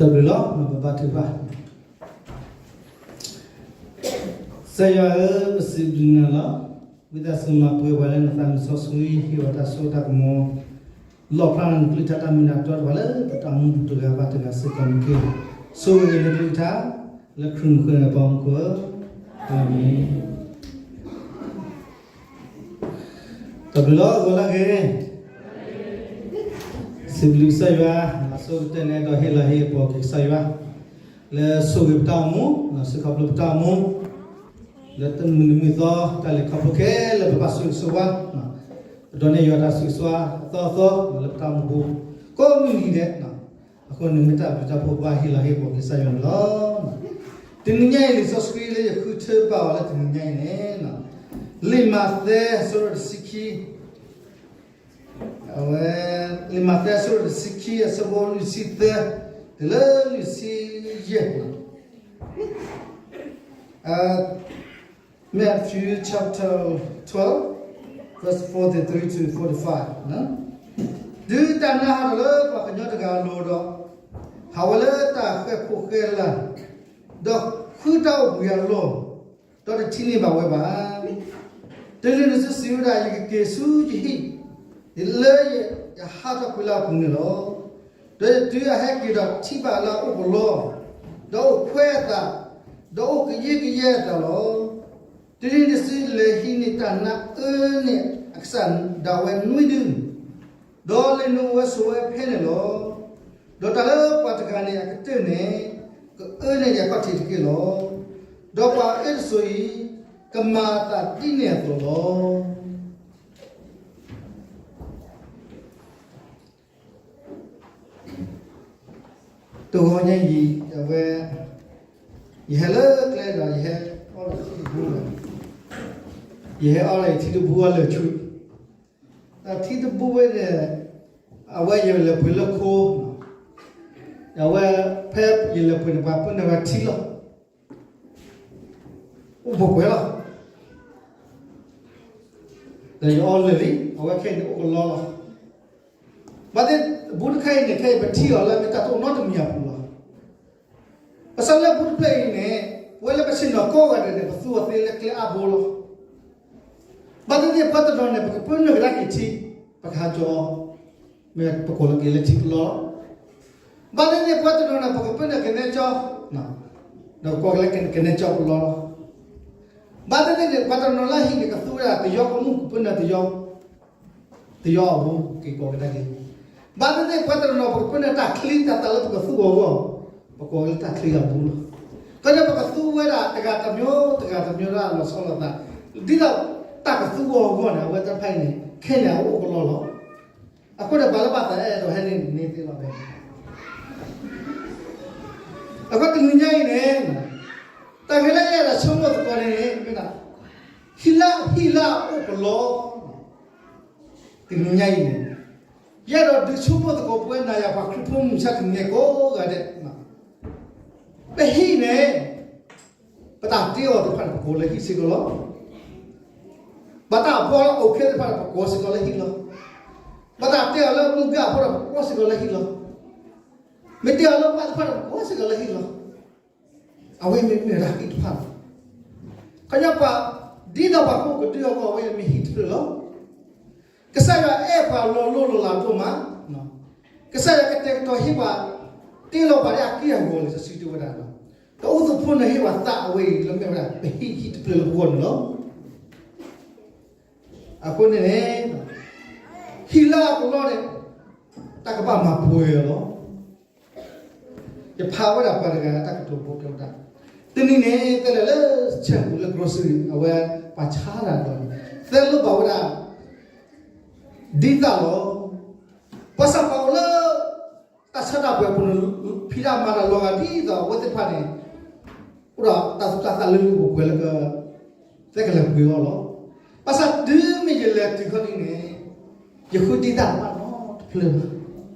တၢ်ဘျုးလီၤ. ပဘါထုကဖၣ်. ကစၢ်ယွၤဧၢ, ပစံးဘျုးနၤလီၤ. ဝံသးစူၤမၤပှဲၤပှၤလၢနသးမုၢ်စီဆှံ, ဟ့ၣ်ပှၤတၢ်စိတၢ်ကမီၤ, လီၣ်ဖျါနကလုၢ်ကထါတၢ်မ့ၢ်တၢ်တီတဖၣ်လၢပတၢ်အိၣ်မူပူၤတဂၤဘၣ်တဂၤစ့ၢ်ကီးန့ၣ်တက့ၢ်. ဆိၣ်ဂ့ၤနကလုၢ်ကထါ, လၢခရံာ်မုၢ်ဃၢၤန့ၣ်ပှၤမူခိၣ်ဧၢ, အၤမ့ၣ်. တၢ်ဘျုးလီၤ. ဂီၤလၢအဂ့ၤ, စံးဘျုးကစၢ်ယွၤ, အဆိကတၢၢ်န့ၣ်ဒီးဟ့ၣ်လီၤဟ့ၣ်ကပီၤက့ၤကစၢ်ယွၤ လၢဆိၣ်ဂ့ၤပတၢ်အိၣ်မူ, စ့ၢ်ကီးပတၢ်အိၣ်မူ လၢတမုၢ်နံၤမုၢ်သီ တၢ်လဲၤခီဖျိခဲလၢာ် ပဘၣ်ဆိၣ်ဂ့ၤဆိၣ်ဝါ, ပဒိးန့ၢ်ယွၤတၢ်ဆိၣ်ဂ့ၤဆိၣ်ဝါအသီအသီ လၢပတၢ်အိၣ်မူပူၤ ကိးမုၢ်နံၤဒဲး, အဃိန့ၣ်မ့ၢ်တၢ်ဘျုးတၢ်ဖှိၣ် ဘၣ်ဟ့ၣ်လီၤဟ့ၣ်ကပီၤက့ၤကစၢ်ယွၤန့ၣ်လီၤ. တနံၤညါအံၤ လံာ်စီဆှံလၢယဃုထၢဘၣ်အီၤလၢတနံၤညါအံၤန့ၣ်, လံာ်မးသဲအဆၢဒိၣ်တဆံခံ, အဝဲ, လံာ်မးသဲအဆၢဒိၣ်တဆံခံ အဆၢဖိလွံၢ်ဆံသၢ တုၤလၢလွံၢ်ဆံယဲၢ်, Matthew chapter twelve, verse forty-three to forty-five. တုၤတၢ်နါဟးထီၣ်လၢပှၤကညီတဂၤအလိၤဒီး, ဟးဝဲလၢတၢ်ဃဲၢ်ဖှိၣ်ဃဲၢ်လၢ်, ဒီးဃုတၢ်အိၣ်ဘှံးအလီၢ်, ဒီးတထံၣ်န့ၢ်ဘၣ်ဝဲဘၣ်. တုၤနုၤန့ၣ် စံးဝဲဒၣ်, ယကက့ၤဆူယဟံၣ်, လၢယဟးထီၣ်ကွံာ်လၢအပူၤန့ၣ်လီၤ. ဒီးတုၤအဟဲက့ၤဒီးထံၣ်ဘၣ်လၢအအိၣ်ကလီ, ဒီးအိၣ်ခွဲးအသး, ဒီးအိၣ်ကယဲၢ်ကယဲၢ်အသးလီၤ. တုၤနုၤန့ၣ် စံးလဲၤဟံးန့ၢ်တၢ်နါအၢန့ၢ်အကစၢ်ဒၣ်ဝဲနွံဒု, ဒီးလဲၤနုာ်ဝဲဆိးဝဲဖဲန့ၣ်လီၤ. ဒီးတၢ်လၢပှၤတဂၤန့ၣ်အကတၢၢ်န့ၣ်, ကအၢန့ၢ်ဒံးအခီၣ်ထံးတက့ၢ်လီၤ. ဒီးပှၤအၢတစိၤအံၤ, ကမၤအသးဒ်န့ၣ်အသိးလီၤ. တဂီၤညါအံၤ, အဝဲ, ယဟဲလၢကျဲဒီး ယဟဲအီၣ်လီၤထံတဘိ, ယဟဲအီၣ်လီၤယထံတဘိအလၢာ်ဆူ, ဒီးထံတဘိဝဲန့ၣ်, အဝဲယလဲၤပှ့ၤလၢခိ, အဝဲဖဲယလဲၤပှ့ၤန့ၣ် ပှၤပၢနုာ်ဝဲထံလီၤ. အိၣ်ပှဲၤပှဲၤလီၤ. ဒီးယအီၣ်လၢာ်လံ, အဝဲခဲအံၤန့ၣ်အိၣ်ကလီလီၤ. ဘၣ်သ့ၣ်သ့ၣ်တဘိတခါအံၤန့ၣ် ခဲအံၤပထံၣ်အီၤလၢမ့ၢ်တၢ်တအိၣ်နီတမံၤအပူၤလီၤ. ဘၣ်ဆၣ်လၢအပူၤတဖျၢၣ်အံၤန့ၣ်, ပဝဲလၢပဆ့ၣ်နီၤကိးဂၤဒဲးန့ၣ် ပသူအီၤသ့လၢကျဲအါဘိလီၤ. ဘၣ်သ့ၣ်သ့ၣ်ပှၤတနီၤန့ၣ် ပကပၢနုာ်ကဒါက့ၤထံ, ပကဟးကၠီအီၤ, မ့ၢ်ပကိးလၢက့ၤလၢထံပလီၢ်လီၤ. ဘၣ်သ့ၣ်သ့ၣ်ပှၤတနီၤန့ၣ် ပကပၢနုာ်ကနဲကၠီ, ဒီးကိးက့ၤလၢကနဲကၠီပလီၢ်လီၤ. ဘၣ်သ့ၣ်သ့ၣ်န့ၣ် ပှၤတနီၤလၢဟံၣ်န့ၣ် ကသူဝဲဒၣ်တယီကမူၣ် ကပၢနုာ်တယီ, တယီအဘိ က့ၤကိးကဒါက့ၤ. ဘၣ်သ့ၣ်သ့ၣ်ပှၤတနီၤ ပကပၢနုာ်တၢ်ချံတၢ်သးလၢပကသူအီၤအဂီၢ်, ပကိးလၢတၢ်ချံအဘိလီၤ. ကန့ၣ်ပကသူဝဲဒၣ်တဂၤတမံၤ တဂၤတမံၤလၢအလီၤဆီလိာ်သး, ဒ်သိးတၢ်ကသူအီၤအဂီၢ်န့ၣ် အဝဲသ့ၣ်တဖၣ်အံၤန့ၣ် ခဲန့ၣ်အအိၣ်ကလီလီၤ. အဃိန့ၣ် ပှၤလၢဘၣ်သးအဲၣ်ဒိးဟဲန့ၣ်န့ၣ်သ့လီၤ. အဃိတနံၤညါအံၤန့ၣ်, တၢ်ဂ့ၢ်လၢယအဲၣ်ဒိးဆိကမိၣ်သကိးန့ၣ်န့ၣ်, ဟံၣ်လၢအအိၣ်ကလီ, တနံၤညါအံၤန့ၣ်, ယအဲၣ်ဒိးဒုးဆိကမိၣ်သကိးပဝဲနၤယၤပှၤခရံာ်ဖိမုၢ်မဆါတနံၤကိးဂၤဒဲး, ပဟံၣ်န့ၣ်, ပတၢ်တ့အီၤသ့ၣ်တဖၣ်န့ၣ် ပကိးလၢဟံၣ်စ့ၢ်ကီးလီၤ. ပတၢ်အဘီအအိၣ်ခဲသ့ၣ်တဖၣ်န့ၣ် ပကိးစ့ၢ်ကီးလၢဟံၣ်လီၤ. ပတၢ်တ့အီၤလၢမုၢ်ကၢ်အဖီဒီး ပကိးစ့ၢ်ကီးလၢဟံၣ်လီၤ. မ့ၢ်တ့အီၤလၢပှၢ်သ့ၣ်တဖၣ်န့ၣ် ပကိးစ့ၢ်ကီးလၢဟံၣ်လီၤ. အဝဲမ့ၢ်မ့ၢ်ဝဲဒၣ်ဟံၣ်တဖၣ်လီၤ. ခီဖျိပှၤ, ဒ်သိးပှၤကိးကဒုအဂီၢ် အဝဲမ့ၢ်ဟံၣ်တဖျၢၣ်လီၤ. ကစၢ်ယွၤအဲၣ်ပှၤလီၤလိၢ်လီၤလးဒိၣ်မး, ကစၢ်ယွၤကတဲာ်ကတီၤဟ့ၣ်ပှၤ, တ့လီၤပှၤလၢအက့ၢ်အဂီၤလံ စီဆှံတဲဝဲဒၣ်, ဒီးအိၣ်သဖှိန့ၣ်ဟ့ၣ်ပှၤသးအဝဲအံၤ လၢမ့ၢ်ဝဲဒၣ် ပဟံၣ်ဟံၣ်တဖျၢၣ်လၢပဂီၢ်န့ၣ်လီၤ. အဃိန့ၣ်န့ၣ်, ဟံၣ်လၢအကလီန့ၣ်, တၢ်ကဘၣ်မၤပှဲၤလီၤ. ယဖးဝဲဒၣ်ပှၤတဂၤတၢ်ကတိၤဖိတဲဝဲဒၣ်, တနံၤန့ၣ် တဲလၢာ်လၢဆဲးပူၤလၢ grocery အဝဲပှၤဆါတၢ်ဒီးန့ၣ်, သဲလိဘၣ်ဝဲဒၣ် ဒ်သၣ်လီၤ. ဘၣ်ဆၣ်ပှၤအိၣ်လၢ တၢ်ဆါတၢ်ပှ့ၤအပူၤန့ၣ် ဖံးတၢ်မၤတၢ်လီၤဂာ်ဒ်သိးအဝဲသ့ၣ်တဖၣ်န့ၣ် အိၣ်ဒီးတၢ်သူၣ်တၢ်သးလၢလၢပှဲၤပှဲၤလၢက သဲကလဲၤပှ့ၤအီၤလီၤ. ဘၣ်ဆၣ်တုၤမ့ၢ်ယလဲၤတုၤခီဒ်န့ၣ်, ယဃုဒ်သၣ်တဖၣ်နီတဖျၢၣ်ဘၣ်.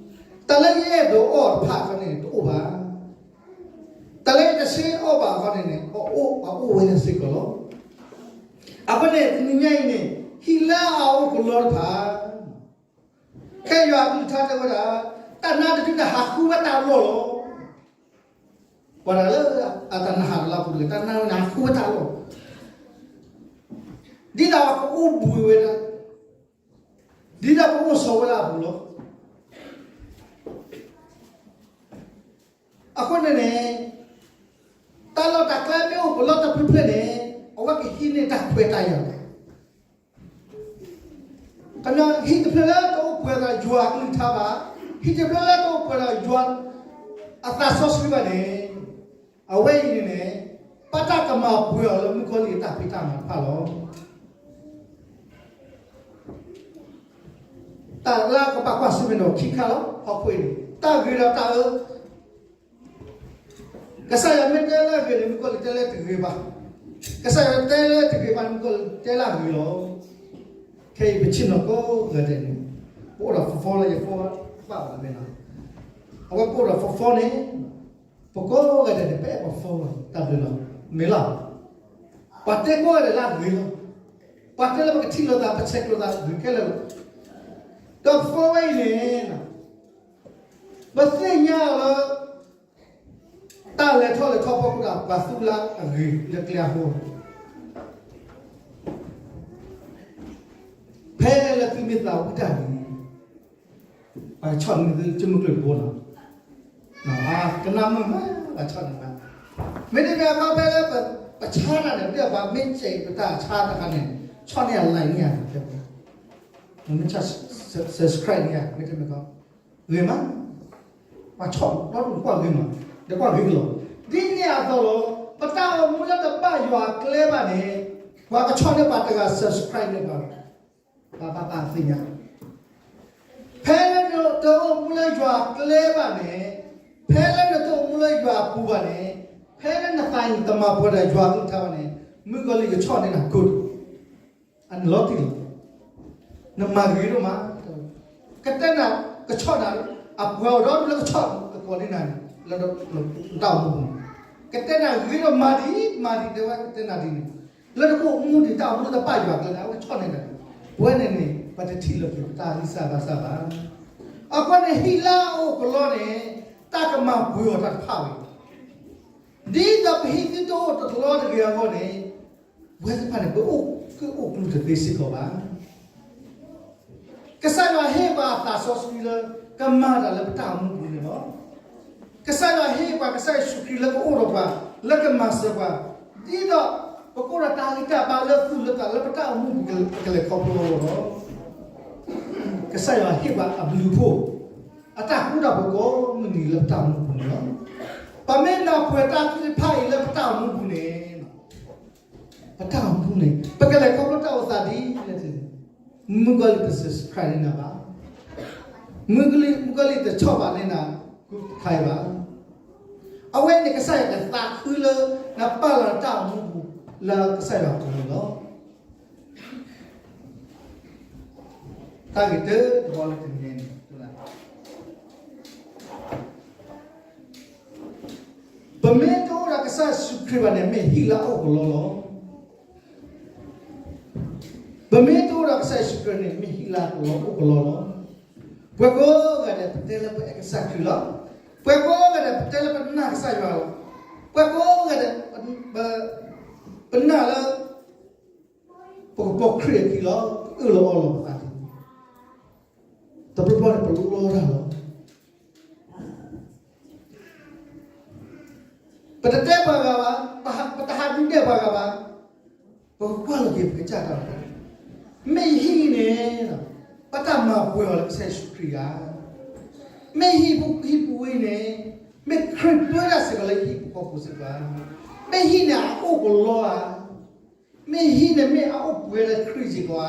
တၢ်လၢယအဲၣ်ဒိးအီၣ်တဖၣ်ခီန့ၣ် တအိၣ်ဘၣ်. တၢ်လၢယတဆှၢအီၣ်ဘၣ်ခီန့ၣ်န့ၣ် အအိၣ်ဝဲဒၣ်စ့ၢ်ကီးလီၤ. အဃိန့ၣ် တနံၤညါအံၤန့ၣ် ဟံၣ်လၢအအိၣ်ကလီတဖၣ် ခဲယွၤအကလုၢ်ကထါတဲဝဲဒၣ်, တၢ်နါတဒုန့ၣ် ဟးဃုဝဲတၢ်လီၢ်လီၤ. ပှၤတဂၤလၢအတၢ်နၢ်ဟးတလၢအပူၤတဂ့ၤ, တၢ်နၢ်ဟးဝဲန့ၣ် ဟးဃုဝဲတၢ်လီၤ. ဒ်သိးကအိၣ်ဘှံးဝဲဒၣ်, ဒ်သိးကအိၣ်ဆိးဝဲဒၣ်အပူၤလီၤ. အဃိန့ၣ်န့ၣ်, တၢ်လီၢ်တၢ်ကျဲမ့ၢ်အိၣ်ကလီတဖျၢၣ်ဖျၢၣ်န့ၣ်, အဝဲကဟံးန့ၢ်တၢ်ခွဲးတၢ်ယာ်လီၤ. ကညီဟံၣ်တဖျၢၣ်လၢတအိၣ်ပှဲၤဒီးယွၤအကလုၢ်ကထါဘၣ်, ဟံၣ်တဖျၢၣ်လၢတအိၣ်ပှဲၤဒီးယွၤအသးစီဆှံဘၣ်န့ၣ်, အဝဲအံၤန့ၣ်န့ၣ်, ဘၣ်တၢ်ကမၤပှဲၤအီၤလၢမုၣ်ကီၤလံၢ်အတၢ်ဖံးတၢ်မၤတဖၣ်လီၤ. တၢ်လၢကဘၣ်ကွၢ်ဆၢၣ်မဲာ်ဒီးခံခါလီၤ, ဟီၣ်ခိၣ်အံၤန့ၣ်, တၢ်ဂ့ၤဒီးတၢ်အၢ, ကစၢ်ယွၤမ့ၢ်တဲလၢအဂ့ၤန့ၣ် မုၣ်ကီၤလံၢ်တဲလၢတဂ့ၤဘၣ်, ကစၢ်ယွၤတဲလၢတဂ့ၤဘၣ်န့ၣ် မုၣ်ကီၤလံၢ်တဲလၢအဂ့ၤလီၤ. ခဲအံၤပဆ့ၣ်နီၤကိးဂၤဒဲးန့ၣ်, ပအိၣ်ဒီး phone လၢယ phone ဘၣ်ဘၣ်မ့ၢ်နီၤ, အဝဲပအိၣ်ဒီး phone န့ၣ်, ပကိးဂၤဒဲးန့ၣ် ပအဲၣ်ပ phone လီၤ, တၢ်ဘျုးလီၤ, မ့ၢ်လီၤ. ပှၤတဲကိးဂၤဒဲးလၢအဂ့ၤလီၤ, ပှၤတဲလၢပကထံၣ်လိာ်သး ပဆဲးကျိးသးဂ့ၤခဲလၢာ်လီၤ. ဒီး phone ဝဲအံၤန့ၣ်, ပသ့ၣ်ညါလၢ တၢ်လဲၤထီၣ်လဲၤထီဖီခိၣ်ဒီး ပှၤသူလၢအဂ့ၤလၢကျဲအဃိ, ဖဲလၢသုမ့ၢ်သးဝံၣ်တၢ်န့ၣ်, ပှၤဆီၣ်န့ၢ်သုကမုၢ်ကျိၤတဘိလီၤ. ကနၣ်မုာ်မး, ပှၤဆီၣ်န့ၢ်ဘၣ်, မ့တမ့ၢ်အခီဖဲလၢပဆါတၢ်န့ၣ် ပဒ်ပှၤမ့ၢ်စဲးပတၢ်ဆါတခါန့ၣ်, ဆီၣ်န့ၢ်ယၤ like န့ၢ်ယၤ, မ့ၢ်ဆီၣ် subscribe န့ၢ်ယၤ မ့တမ့ၢ်ခီ, ဂ့ၤမး, ပှၤဆီၣ်ဒီဒူၣ်ကွၢ်ဂ့ၤမး, ဒီးကွၢ်ဂ့ၤကလီၤ. ဒ်န့ၣ်အသိးလီၤ, ပတၢ်အိၣ်မူလၢတဘၣ်ယွၤအကျဲဘၣ်န့ၣ်, ပှၤကဆီၣ်န့ၢ်ပှၤတဂၤ subscribe န့ၢ်ပှၤ, ပှၤဘၣ်သ့ၣ်ညါ ဖဲလၢနတအိၣ်မူလၢယွၤအကျဲဘၣ်န့ၣ်, ဖဲလၢနတအိၣ်မူလၢယွၤအပူၤဘၣ်န့ၣ်, ဖဲလၢနသးအံၤတမၤပှဲၤဒီးယွၤအကလုၢ်ကထါဘၣ်န့ၣ်, မုၣ်ကီၤလံၢ်ကဆီၣ်န့ၢ်နၤကိး, အန့ၣ်လီၤတံၢ်လီၤ, နမၤဂ့ၤဒိၣ်မး, ကတဲနၤ, ကဆီၣ်နၤ, အပှၤအိၣ်ဒီဒူၣ်လၢကဆီၣ်သကိးန့ၢ်နၤန့ၣ်, လၢနတၢ်အိၣ်မူပူၤန့ၣ်, ကတဲနၤဂ့ၤဒိၣ်မးဒံး, မၤဒံးတဲဝဲကတဲနၤဒ်န့ၣ်, လၢနကအိၣ်မူဒံးတၢ်အိၣ်မူလၢတဘၣ်ယွၤအကျဲန့ၣ် အဝဲကဆီၣ်န့ၢ်နၤန့ၣ်, ပဝဲန့ၣ်န့ၣ် ပတထံၣ်လီၤက့ၤပတၢ်ဂံၢ်စၢ်ဘါစၢ်ဘၣ်. အဃိန့ၣ် ဟံၣ်လၢအအိၣ်ကလီန့ၣ်, တၢ်ကမၤပှဲၤအီၤတၢ်တဖၣ်ဝဲ, ဒ်သိးပဟံၣ်သုတအိၣ်တကလီတဂ့ၤအဂီၢ်န့ၣ်, ပဝဲသ့ၣ်တဖၣ်န့ၣ် ပအိၣ်ကအိၣ်ကျူတသ့စ့ၢ်ကီးဘၣ်. ကစၢ်ယွၤဟ့ၣ်ပှၤအသးစီဆှံလၢကမၤတၢ်လၢပတၢ်အိၣ်မူပူၤန့ၣ်လီၤ. ကစၢ်ယွၤဟ့ၣ်ပှၤကစၢ်ယ့ၣ်ၡူးခရံာ်လၢကအိၣ်ဒီးပှၤ, လၢကမၤစၢၤပှၤ, ဒ်သိးပကအိၣ်ဒီးတၢ်ဂံၢ်တၢ်ဘါလၢသူၣ်လၢသးလၢပတၢ်အိၣ်မူပူၤကလဲၤခီဖျိအဂီၢ်လီၤ. ကစၢ်ယွၤဟ့ၣ်ပှၤအဘျုးအဖှိၣ်, အတၢ်ဃူတၢ်ဖိးကိးမုၢ်နံၤလၢပတၢ်အိၣ်မူပူၤန့ၣ်လီၤ. ပမ့ၢ်နၢ်ပၢၢ်တၢ်သ့ၣ်တဖၣ်အံၤလၢပတၢ်အိၣ်မူပူၤန့ၣ်, ပတၢ်အိၣ်မူန့ၣ် ပကလဲၤခီဖျိတၢ်အိၣ်သးဒ်လဲၣ်, မုၣ်ကီၤလံၢ်တ subscribe န့ၢ်နၤဘၣ်. မုၣ်ကီၤလံၢ်, မုၣ်ကီၤလံၢ်တဆီၣ်ဘၣ်န့ၢ်နၤ, ခါအံၤဘၣ်. အဝဲန့ၣ်ကစၢ်ယွၤကသးခုလၢ နပာ်လီၤနတၢ်အိၣ်မူပူၤလၢကစၢ်ယွၤအပူၤန့ၣ်လီၤ. တၢ်ဂ့ၢ်တၢတဘီလၢတနံၤန့ၣ်, ပမ့ၢ်တအိၣ်ဒီးကစၢ်ယ့ၣ်ၡူးခရံာ်ဘၣ်န့ၣ် မ့ၢ်ဟံၣ်လၢအအိၣ်ကလီလီၤ. ပမ့ၢ်တအိၣ်ဒီးကစၢ်ယ့ၣ်ၡူးခရံာ်န့ၣ် မ့ၢ်ဟံၣ်လၢအအိၣ်ကလီလီၤ. ပှၤကိးဂၤဒဲး ပတဲလၢပအဲၣ်ကစၢ်ခရံာ်လီၤ. ပှၤကိးဂၤဒဲး ပတဲလၢပနာ်ကစၢ်ယွၤလီၤ. ပှၤကိးဂၤဒဲး ပနာ်လၢ ပကပိာ်ခရံာ်အခံလီၤ. ပကအၢၣ်လီၤအီလီၤပသး, တဘျီဘျီန့ၣ် ပလီတၢ်လီၤ. ပတတဲပှၤဂၤဘၣ်, ပတဟးဒုးနဲၣ်ပှၤဂၤဘၣ်, ပကကွၢ်လီၤက့ၤပကစၢ်တၢ်လီၤ. မ့ၢ်ယဟံၣ်န့ၣ် ဘၣ်တၢ်မၤပှဲၤအီၤလၢကစၢ်ယ့ၣ်ၡူးခရံာ်ဧါ. မ့ၢ်ဟံၣ်ပူၤဟံၣ်ပူၤဝဲအံၤန့ၣ် မ့ၢ်ခရံာ်ပၢတၢ်စ့ၢ်ကီးလၢယဟံၣ်ပူၤဃီပူၤစ့ၢ်ကီးဧါ. မ့ၢ်ဟံၣ်န့ၣ်အအိၣ်ကလီဧါ. မ့ၢ်ဟံၣ်န့ၣ် မ့ၢ်အအိၣ်ပှဲၤဒီးခရံာ်စ့ၢ်ကီးဧါ.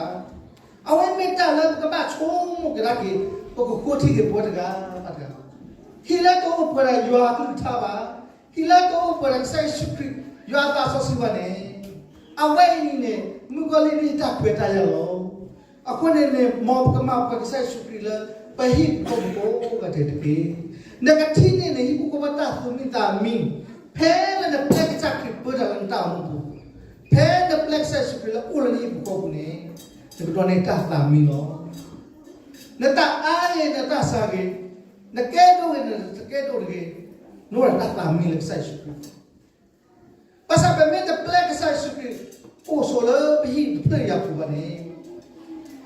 အဝဲမ့ၢ်တၢ်လၢပကဘၣ်ဆိကမိၣ်ကဒါက့ၤ ပကဃိထံက့ၤပဝဲတဂၤဘၣ်တဂၤ, ဟံၣ်လၢတအိၣ်ပှဲၤဒီးယွၤအကလုၢ်ကထါဘၣ်, ဟံၣ်လၢတအိၣ်ပှဲၤဒီးကစၢ်ယ့ၣ်ၡူးခရံာ် ယွၤအသးစီဆှံဘၣ်န့ၣ်, အဝဲအံၤန့ၣ် မုၣ်ကီၤလံၢ်န့ၣ်တၢ်ခွဲးတၢ်ယာ်လီၤ. အဃိန့ၣ်န့ၣ် မ်ပကမၤပှဲၤကစၢ်ယ့ၣ်ၡူးခရံာ်လၢ ပဟံၣ်ပူၤဃီပူၤကိးဂၤဒဲးတက့ၢ်. နကထံၣ်န့ၢ်နဟံၣ်ဖိဃီဖိတၢ်သူၣ်မံသးမံ, ဖဲလၢနပျဲကစၢ်ခရံာ်ပၢတၢ်လၢနတၢ်အိၣ်မူပူၤ, ဖဲနပျဲကစၢ်ယ့ၣ်ၡူးခရံာ်လၢအိၣ်လၢနဟံၣ်ပူၤဃီပူၤန့ၣ်, နကဒိးန့ၢ်တၢ်သးမံလီၤ. နတၢ်အါဂ့ၤ နတၢ်ဆါဂ့ၤ, နကဲဒိၣ်ဂ့ၤ နတကဲဒိၣ်တဂ့ၤ, နအိၣ်ဒီးတၢ်သးမံလၢကစၢ်ယ့ၣ်ၡူးခရံာ်. ဘၣ်ဆၣ်ပမ့ၢ်တပျဲကစၢ်ယ့ၣ်ၡူးခရံာ် အိၣ်ဆိးလၢပဟံၣ်တဖျၢၣ်ယၤပူၤဘၣ်န့ၣ်,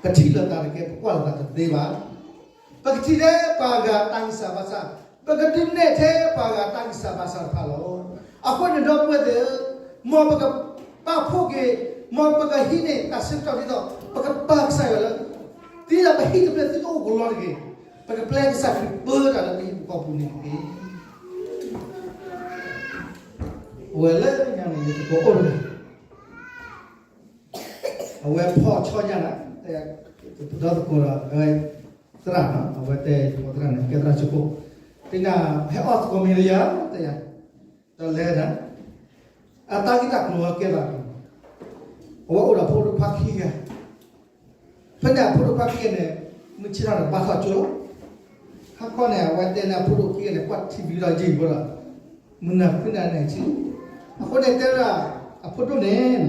ပထံၣ်လိာ်သးတကဲ ပကွၢ်လိာ်သးတသ့ဘၣ်. ပကထံၣ်ထဲပှၤဂၤတၢ်ဂံၢ်စၢ်ဘါစၢ်, ပကဒုးနဲၣ်ထဲပှၤဂၤတၢ်ဂံၢ်စၢ်ဘါစၢ်တဖၣ်လီၤ. အဃိန့ၣ်ဒီပုၢ်ဝဲၢ်သ့ၣ်ဧၢ, မ်ပကပာ်ဖှိၣ်က့ၤ, မ်ပကဟံးန့ၢ်တၢ်ဆၢကတီၢ်ဒ်သိး ပကပာ်ကစၢ်ယွၤလၢ ဒ်သိးပဟံၣ်တဖျၢၣ်သုတအိၣ်ကလီတဂ့ၤ, ပကပျဲကစၢ်ခရံာ်ပၢတၢ်လၢပဟံၣ်ပူၤဃီပူၤန့ၣ်တက့ၢ်. အဝဲလၢညါန့ၣ် ယသကိးအိၣ်တဂၤ, အဝဲဖီၣ်ဆီညၣ်နၤ, ဒီသကိးဒီး သရၣ်, အဝဲတဲယသကိးသရၣ်န့ၣ် ကဲသရၣ်ဆိဖိ, တဲနၤ ဟဲအီၣ်သကိးမ့ၤလၢယၤ, တဲယၤ, ဒီးလဲၤနၤ, အတၢ်ဂ့ၢ်တၢ်ကျိၤအကဲသး, အဝဲအိၣ်ဒီးဖိဒိၣ်ခွါခံဂၤ, ဖဲန့ၣ်အဖိဒိၣ်ခွါခံဂၤန့ၣ် မုၢ်ဆ့ၣ်ထီၣ်န့ၣ်ဘါထီၣ်ကၠိလီၤ. ဟါခီန့ၣ် အဝဲတဲန့ၣ် အဖိဒိၣ်ခံဂၤန့ၣ် ကွၢ် TV ဒီးယံာ်ဘၣ်ဒီး မုၢ်နၤဖုနၤန့ၣ်ဆံ, အဃိန့ၣ်တဲဝဲဒၣ် အဖိဒိၣ်န့ၣ်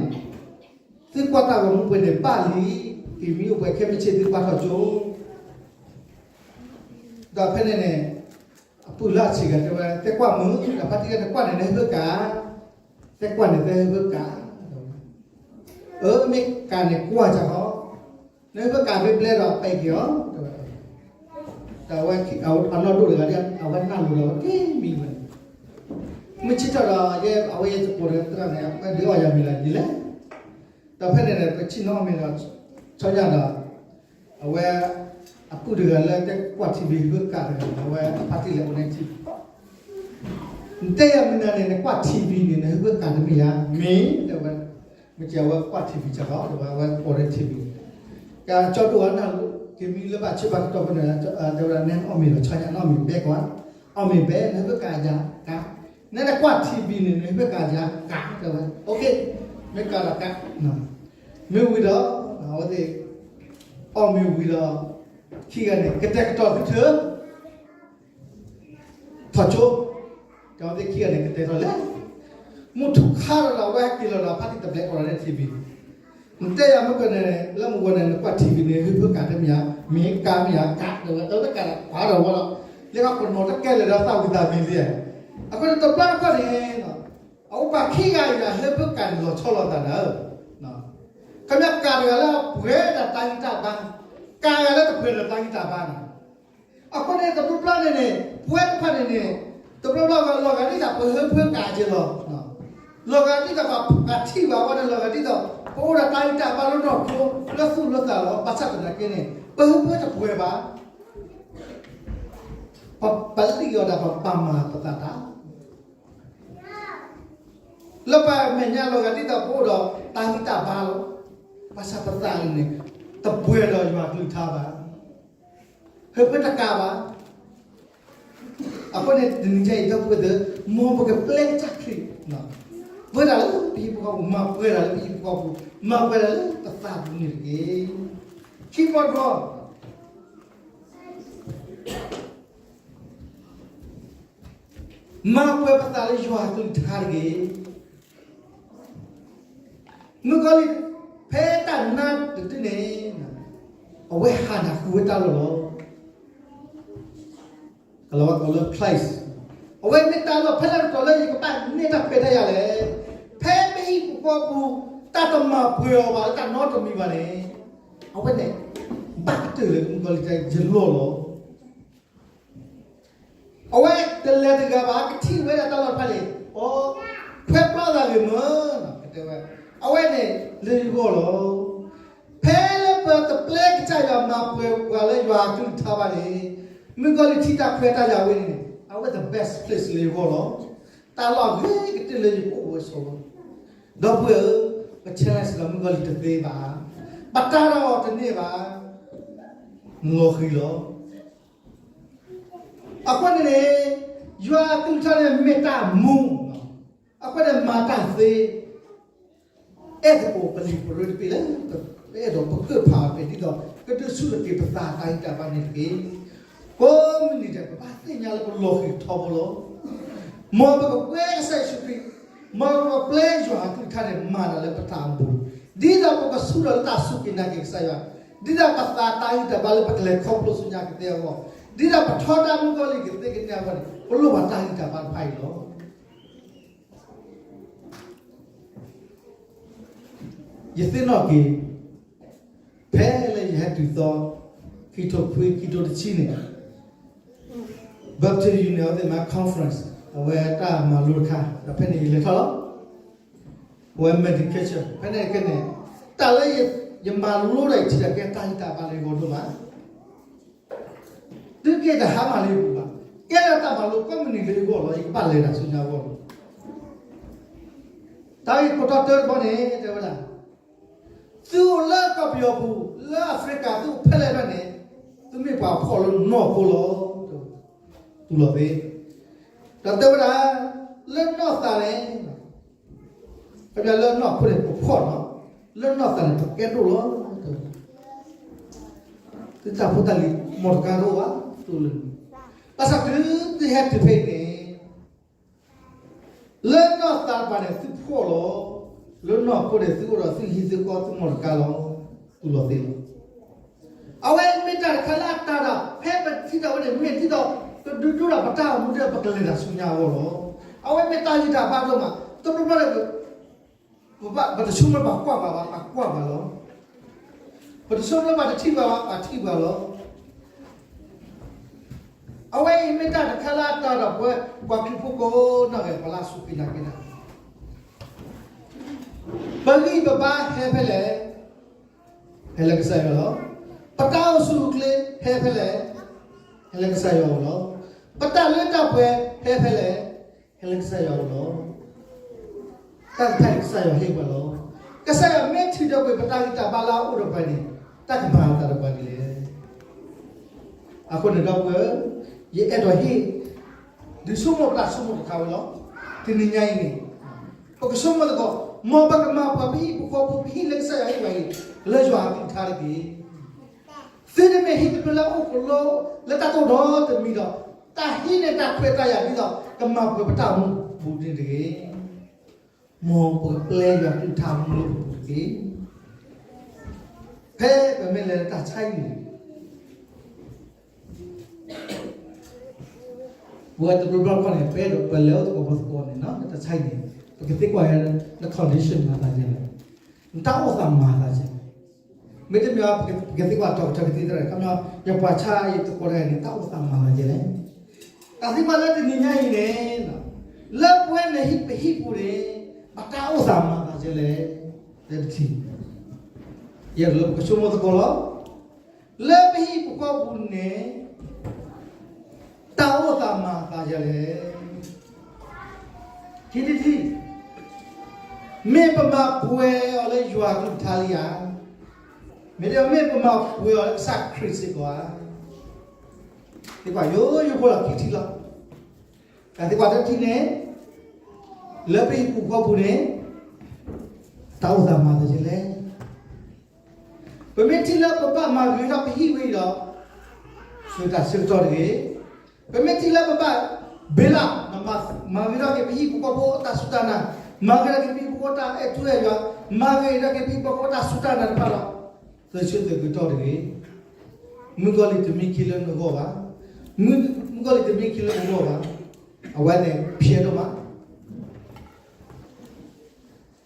သုကွၢ်တၢ်ဂီၤမူပှဲၤန့ၣ်ဘၣ်လံ, က့ၤမံအိၣ်ပှဲၤခဲမုၢ်ဆ့ၣ်သုဘါထီၣ်ကၠိ, ဒီးဖဲန့ၣ်န့ၣ် အပုၢ်လၢအဆံးဂၤတဲဝဲ တဲကွၢ်မုၢ်, ဒီးဖါတံၢ်ဂၤန့ၣ်ကွၢ်န့ၣ် နဟၢဖၢကး, တဲကွၢ်န့ၣ် သဟၢဖၢကး, အၢ မ့ၢ်ကးန့ၣ်ကွၢ်စ့ၢ်ကီး, နဟၢဖၢကးမ့ၢ်ဘျဲဒီးပဲာ်က့ၤအီၤ, တဲဝဲ, ဒီးအဝဲအနီၢ်ဒိၣ်တဂၤ အဝဲနၢ်လိၤဒီးအဝဲက့ၤမံဝဲ, မုၢ်ဆ့ၣ်ထီၣ်ဒီး ယဲအဝဲယသကိးဒီးသရၣ်န့ၣ် အဝဲဒုးအီၣ်ယၤမ့ၤလီၤဒ်လဲၣ်, ဒီးဖဲန့ၣ်န့ၣ် ပဆ့ၣ်နီၤအီၣ်မ့ၤဒီး ဆီညၣ်ဒီး အဝဲ အပုၢ်တဂၤလၢတဲကွၢ် TV ဟၢဖၢကးတဂၤန့ၣ် အဝဲအဖါတံၢ်လဲၤအိၣ်န့ၣ် TV, နတဲယၤမုၢ်နၤန့ၣ် နကွၢ် TV န့ၣ် နဟၢဖၢကးတမ့ၢ်ဧါ, မ့ၢ်တဲဝဲ, မ့ၢ်ကဲအဝဲကွၢ် TV စ့ၢ်ကီး တဲဝဲ အဝဲအိၣ်ဒီး TV, ကကၠီဒိၣ်ဝဲနၢ်လိၤ က့ၤမံလၢဘၣ်ဆၢဘၣ်ကတီၢ်ဖဲန့ၣ် တဲဝဲဒၣ် နဲအီၣ်မ့ၤဒီး ဆီညၣ် နအီၣ်မ့ၤဘဲကွၢ်, အီၣ်မ့ၤဘဲ နဟၢဖၢကးယၤကး, နဲနကွၢ် TV န့ၣ် နဟၢဖၢကးယၤကး တဲဝဲ, OK, မ့ၢ်ကးဒီးကး, မ့ၢ်ဝံၤဒီး အဝဲသ့ၣ် အီၣ်မ့ၤဝံၤဒီး ခံဂၤန့ၣ် ကတဲာ်ကတီၤသုထၢ ထီၣ်ကၠိ, ဒီးအဝဲသ့ၣ်ခံဂၤန့ၣ် ကတဲာ်ထီၣ်လဲၣ်, မုၢ်ထူၣ်ခါလီၤဒီး အဝဲဟဲက့ၤလီၤဒီး ဖါတံၢ်တဘျဲးအိၣ်ဒီးန့ၣ် TV, နတဲယၤမ့ၢ်ကန့ၣ် လၢမုၢ်ဂီၤန့ၣ် နကွၢ် TV န့ၣ် ဟၢဖၢကးတမ့ၢ်ဧါ, မ့ၢ်ကးမ့ၢ်ဧါ ကး တဲဝဲ တၢ်တကးဒီး ကွၢ်ဒီးဝဲဒီး လၢကကနီၤတကဲလၢာ်ဒီးသၣ်ဝံၤသးမံၤသ့, အဃိန့ၣ်တဘျီတခီၣ်န့ၣ် အအိၣ်ပှၤခံဂၤအံၤ ဟၢဖၢကးန့ၣ်လီၤဆီလိာ်သးဒီး ခီပညီကးတဂၤလၢအပှဲၤဒီးတၢ်ဂံၢ်တၢ်ဘါ, ကးတဂၤလၢတပှဲၤဒီးတၢ်ဂံၢ်တၢ်ဘါန့ၣ်, အဃိန့ၣ် တဘျီဘျီန့ၣ်န့ၣ် ပဝဲတဖၣ်န့ၣ်န့ၣ် တဘျီဘျီလီၤဂာ်ဒ်သိးပဟၢဖၢကးက့ၤလီၤ, လီၤဂာ်ဒ်သိးပကးထံၣ်ဘၣ်ဝဲန့ၣ် လီၤဂာ်ဒ်သိး ပအိၣ်ဒီးတၢ်ဂံၢ်တၢ်ဘါလၢနီၢ်ခိ လၢသူၣ်လၢသးလီၤ, ဘၣ်ဆၣ်သနာ်က့န့ၣ် ပဟၢဖၢတပှဲၤဘၣ်, ပပလံၣ်အီၤဒီးပပာ်မၤပသးတၢ် လၢပမဲာ်ညါလီၤဂာ်ဒ်သိးပအိၣ်ဒီးတၢ်ဂံၢ်တၢ်ဘါလီၤ, ဘၣ်ဆၣ်ပသးန့ၣ် တပှဲၤဒီးယွၤကလုၢ်ကထါဘၣ်, ဟၢဖၢတကးဘၣ်, အဃိန့ၣ် တနံၤညါအံၤ ဒီပုၢ်ဝဲၢ်သ့ၣ်, မ်ပကပျဲကစၢ်ခရံာ်, ပှဲၤတၢ်လၢပဟံၣ်ဖိဃီပူၤ, မၤပှဲၤတၢ်လၢပဟံၣ်ဖိဃီပူၤ, မၤပှဲၤတၢ်လၢပသးပူၤန့ၣ်တက့ၢ်. ခံဘီတဘီ မၤပှဲၤပသးလၢယွၤအကလုၢ်ကထါတက့ၢ်. မုၣ်ကီၤလံၢ် ဖဲတၢ်နါတဒုန့ၣ် အဝဲဟးနၢ်ဃုာ်ဝဲတၢ်လီၢ်လီၤ. ကလီၤဝဲကိးလၢ Christ, အဝဲမ့ၢ်တၢ်လီၢ်ဖဲလဲၣ်တတီၤလၢယကဘၣ်န့ၢ်တၢ်ခွဲးတၢ်ယာ်လဲၣ်. ဖဲပဟံၣ်ပူၤဃီပူၤ တၢ်တမၤပှဲၤအီၤဘၣ်လၢတၢ်နီတမံၤဘၣ်န့ၣ်, အဝဲန့ၣ် ဘၣ်ကတၢၢ်လၢမုၣ်ကီၤလံၢ်တဲယလီၢ်လီၤ. အဝဲတလဲၤတဂၤဘၣ် ကထံၣ်ဝဲဒၣ်တၢ်လီၢ်တဖၣ်န့ၣ်, အိ ခွဲးပျီသးဂ့ၤမး, ကတဲဝဲ, အဝဲန့ၣ်လၢယဂီၢ်လီၤ. ဖဲလၢပတပျဲကစၢ်ယွၤမၤပှဲၤပှၤလၢယွၤအကလုၢ်ကထါဘၣ်န့ၣ်, မုၣ်ကီၤလံၢ်ထံၣ်တၢ်ခွဲးတၢ်ယာ်ဝဲန့ၣ် အဝဲ the best place လၢယဂီၢ်လီၤ. တၢ်လီၢ်အဂ့ၤကတၢၢ်လၢယကအိၣ်ဝဲဆိးဝဲ, ဒီပုၢ်ဝဲၢ်ဧၢ, ပ challenge ဒီးမုၣ်ကီၤလံၢ်တသ့ဘၣ်, ပတၢ်ဒီးအီၤတန့ၢ်ဘၣ်, လီၤဃံၤလီၤ. အဃိန့ၣ်န့ၣ် ယွၤအကလုၢ်ကထါန့ၣ်မ့ၢ်တၢ်မူ, အဃိန့ၣ်မၤတၢ်သ့, အဲၣ်သကိးပလံၤပရၢတဘ့ၣ်လၢ ပအဲၣ်ဒိးပကၢၣ်ဖးအီၤ ဒ်သိး ကဒုးဆူၣ်ထီၣ်က့ၤပသးတၢ်ဂံၢ်တၢ်ဘါန့ၣ်တက့ၢ်. ကိးမုၢ်နံၤဒဲး ပဘၣ်သ့ၣ်ညါလၢပလီၤဃံၤထီဘိလီၤ. မ်ပကပျဲကစၢ်ယ့ၣ်ၡူးခရံာ်, မ်ပကပျဲယွၤအကလုၢ်ကထါန့ၣ် မၤတၢ်လၢပတၢ်အိၣ်မူ, ဒ်သိးပကဆူၣ်ထီၣ်လၢတၢ်စူၢ်က့ၤနာ်က့ၤကစၢ်ယွၤ ဒ်သိးပသးတၢ်ဂံၢ်တၢ်ဘါလၢပကလဲၤခီဖျိဆူညါကသ့အဂီၢ်, ဒ်သိးပထီဒါမုၣ်ကီၤလံၢ်ကသ့ကန့ၢ်အဂီၢ်န့ၣ် ပလိၣ်ဘၣ်တၢ်ဂံၢ်တၢ်ဘါတဖၣ်အံၤလီၤ. ယသ့ၣ်နီၣ်က့ၤ ဖဲလၢယဟဲတုၤသီ ခံထိခွံ ခံထိတဆံန့ၣ် Baptist Union အဝဲသ့ၣ်မၤ conference အဝဲတၢ်မၤလိတခါ ဒီးဖဲန့ၣ်ယလဲၤထီၣ်လီၤ. အဝဲ medication ဖဲန့ၣ်ကဲန့ၣ် တၢ်လၢယမၤလိဒီးယထံၣ်ဒီးကဲတၢ်ဂံၢ်တၢ်ဘါလၢယဂီၢ်ဒိၣ်မး သုကဲတဟါမၢ်လၢယပူၤဘၣ်. ကဲဒီးတၢ်မၤလိကိးမုၢ်နံၤလၢယဂီၢ်လီၤ. ယကဘၣ်လဲၤတၢ်ဆူညါအဂီၢ်လီၤ. တၢ်ဂ့ၢ်ခိၣ်တီတၢတဘီန့ၣ် တဲဝဲဒၣ်, သုအိၣ်လၢကီၢ်ပယီၤပူၤ လၢအဖရံကၤ သုအိၣ်ဖဲလဲၣ်ဖဲန့ၣ် သုမ့ၢ်ပှၤဖှီၣ်လၢနီၢ်ခိလီၤ. တူၢ်လိာ်သ့, ဒီးတဲဝဲဒၣ်, လၢနီၢ်သးန့ၣ် လၢနီၢ်ခိန့ၣ် ပဖှီၣ်နီၤ, လၢနီၢ်သးန့ၣ် ပကဲဒိၣ်လီၤ. သုတၢ်ဖိတၢ်လံၤ မီၢ်တကါတအိၣ်ဘၣ်, တအိၣ်လၢ, ဘၣ်ဆၣ်တုၤသုဟဲတုၤဖဲအံၤန့ၣ် လၢနီၢ်သးတပၤန့ၣ် သုဖှီၣ်လီၤ, လၢနီၢ်ခိန့ၣ် သုအိၣ်ဒီးသုဟံၣ်သုဃီသုမီၢ်တကါလီၤ. တူၢ်လိာ်သ့လီၤ. အဝဲမ့ၢ်တၢ်တခါလၢအတၢ်ဒီး ဖဲပထံၣ်တၢ်ဝဲန့ၣ် မ့ၢ်ဒ်သိး ပဒုးဒိၣ်ဒီးပတၢ်အိၣ်မူဒီး ပကလဲၤတၢ်ဆူညါအဂီၢ်လီၤ. အဝဲမ့ၢ်တၢ်ဂံၢ်တၢ်ဘါဒိၣ်မး, တဘျီဘျီဒီး ပတဆိကမိၣ်လၢပှၤကွၢ်ပှၤဘၣ်, ပှၤကွၢ်ပှၤလီၤ. ပတဆိကမိၣ်လၢပှၤတထံၣ်ပှၤဘၣ်, ပှၤထံၣ်ပှၤလီၤ. အဝဲအံၤမ့ၢ်တၢ်တခါလၢအတၢ်ဒီးပဝဲ ပှၤခရံာ်ဖိကိးနီၢ်ဂၤဒဲး ပှၤလၢအစူၢ်က့ၤနာ်က့ၤတၢ် ပဂံၢ်ပဘါဟဲဖဲလဲၣ်, ဟဲလၢကစၢ်ယွၤလီၤ. ပတၢ်အိၣ်ဆူၣ်အိၣ်ချ့ဟဲဖဲလဲၣ်, ဟဲလၢကစၢ်ယွၤအအိၣ်လီၤ. ပတၢ်လၢတၢ်ပှဲၤဟဲဖဲလဲၣ်, ဟဲလၢကစၢ်ယွၤအအိၣ်လီၤ. တၢ်တဖၣ်န့ၣ်ကစၢ်ယွၤဟ့ၣ်ပှၤလီၤ. ကစၢ်ယွၤမ့ၢ်ထုးထီၣ်ကွံာ်ပတၢ်ဂံၢ်တၢ်ဘါလၢအအိၣ်ဒီးပှၤန့ၣ် တၢ်ကမၤအသးဒီးပှၤဒ်လဲၣ်. အဃိန့ၣ်ဒီပုၢ်ဝဲၢ်, ယအဲၣ်ဒိးဟ့ၣ် ဒုးဆိကမိၣ်ပတၢ်ဆိကမိၣ်တခါဝဲလီၤ. တနံၤညါအံၤန့ၣ် ပကဆိကမိၣ်သကိး, မ်ပကမၤပှဲၤပဟံၣ်ပဃီဖိ ပဟံၣ်လၢကစၢ်ယွၤဟ့ၣ်ပှၤအံၤ လၢယွၤအကလုၢ်ကထါတက့ၢ်. သုတမ့ၢ်ဟံၣ်တဖျၢၣ်လၢအအိၣ်ကလီလၢတၢ်တိၢ်ဒီတမံၤဒီး တၢ်ဟံးန့ၢ်တၢ်ခွဲးတၢ်ယာ်ဒ်သိး ကမၤပှဲၤပတၢ်အိၣ်မူပူၤန့ၣ်တဂ့ၤ. မ်ပကပျဲယွၤကလုၢ်ကထါမူလၢပပူၤတက့ၢ်. ဖဲပမ့ၢ်လဲၤလၢတၢ်ဆါဟံၣ်န့ၣ် ပဝဲတဘျီဘျီခီန့ၣ် ပအဲၣ်ဒိးပလဲၤအိၣ်သကိးဖိသကိးန့ၣ် တၢ်ဆါဟံၣ်န့ၣ် ပကသံကွၢ်ယၤ န condition မၤသးဒ်လဲၣ်, နတၢ်အိၣ်သးမၤသးဒ်လဲၣ်. မ့တမ့ၢ် ပကသံကွၢ်တီၤကထၢကသံသရၣ် ခီပညီ ယပှၤဆါအံၤသကိးတဂၤန့ၣ် တၢ်အိၣ်သးမၤသးဒ်လဲၣ်. တၢ်သံကွၢ်လၢတနံၤညါအံၤန့ၣ် လၢပဝဲနဟံၣ်ပဟံၣ်ပူၤန့ၣ် ပတၢ်အိၣ်သးမၤသးဒ်လဲၣ်. လၢတထံၣ် ယအဲၣ်ဒိးပကဆိကမိၣ်သကိးလီၤ. လၢပဟံၣ်ပဃီပူၤန့ၣ် တၢ်အိၣ်သးမၤသးဒ်လဲၣ်. ခံထံၣ်တထံၣ် မ့ၢ်ပမၤပှဲၤအီၤလၢယွၤကလုၢ်ကထါလံဧါ, မ့တမ့ၢ် မ့ၢ်ပမၤပှဲၤအီၤလၢကစၢ်ခရံာ်စ့ၢ်ကီးဧါ. သံကွၢ်ယိယိဖိလီၤခံထံၣ်လီၤ. တၢ်သံကွၢ်တထံၣ်န့ၣ် လၢပဟံၣ်ပူၤဃီပူၤန့ၣ် တၢ်အိၣ်သးမၤသးဒ်လဲၣ်. ပမ့ၢ်ထံၣ်လၢပဘၣ်မၤဂ့ၤထီၣ်ပဟံၣ်ဝဲအံၤဒီး ဆိတၢ်ဆၢကတီၢ်တဂ့ၤ. ပမ့ၢ်ထံၣ်လၢပဘၣ် ဘ့လၣ် မၤဂ့ၤထီၣ်က့ၤပဟံၣ်ပဃီဖိအတၢ်စူၢ်တၢ်နာ်, မၤဂ့ၤထီၣ်က့ၤပဟံၣ်ပဃီတၢ်အဲၣ်ထူအဲၣ်ယွၤ, မၤဂ့ၤထီၣ်က့ၤပဟံၣ်ပဃီတၢ်စူၢ်တၢ်နာ်တဖၣ်ဒီး သုဆၢသုကတီၢ်တဂ့ၤ. မုၣ်ကီၤလံၢ်တမံခ့လၢနဂီၢ်ဘၣ်. မုၣ်ကီၤလံၢ်တမံခ့လၢနဂီၢ်ဘၣ်. အဝဲန့ၣ်ဖျဲးဒိၣ်မး.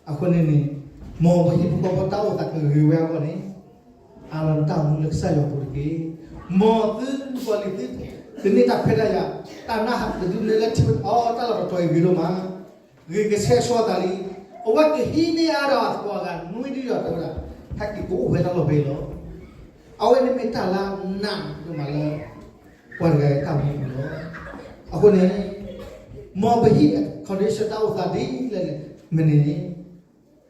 အဃိန့ၣ်န့ၣ် မ်ပဟံၣ်ပဃီဖိတၢ်အိၣ်သးကဂ့ၤဝဲအဂီၢ်န့ၣ် အးလီၤနတၢ်အိၣ်မူလၢကစၢ်ယွၤအပူၤတက့ၢ်. မ်သုမုၣ်ကီၤလံၢ်သု တန့ၢ်တၢ်ခွဲးတၢ်ယာ်, တၢ်နၢ်ဟးတဒုနဲၣ်လၢထံအီၤ တၢ်လီၢ်တတီၤအံၤဂ့ၤဒိၣ်မး, ဂ့ၤကဆှဲကဆှီသးလံ. အဝဲကဟံးန့ၢ်အါဒီးအသကိးအဂၤနွံဒုဒီးတဲဝဲဒၣ်, ဟဲက့ၤကအိၣ်ဝဲတၢ်လီၢ်ဖဲအံၤလီၤ. အဝဲန့ၣ်မ့ၢ်တၢ်လၢနးဒိၣ်မးလၢ ပှၤတဂၤအတၢ်အိၣ်မူလီၤ. အဃိန့ၣ် မ်ပဟံၣ် condition တၢ်အိၣ်သးဒ်လဲၣ်န့ၣ် မ့ၢ်န့ၣ်န့ၣ်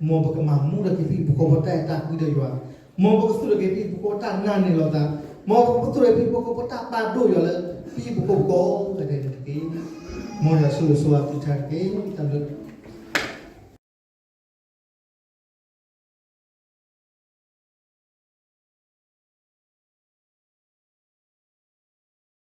မ်ပကမၤမူထီၣ်က့ၤပဟံၣ်ပဃီဖိတၢ်အဲၣ်တၢ်ကွံဒီးယွၤ, မ်ပကသူၣ်ထီၣ်က့ၤပဟံၣ်ပဃီဖိတၢ်နာ်န့ၢ်လီၤသး, မ်ပကသူၣ်ထီၣ်က့ၤပဟံၣ်ပဃီဖိတၢ်ပာ်ဒိၣ်ယွၤလၢ ပဟံၣ်ပဃီဖိကိးဂၤဒဲးန့ၣ်တက့ၢ်. မ်ယွၤဆိၣ်ဂ့ၤဆိၣ်ဝါသုတၢ်တက့ၢ်. တၢ်ဘျုး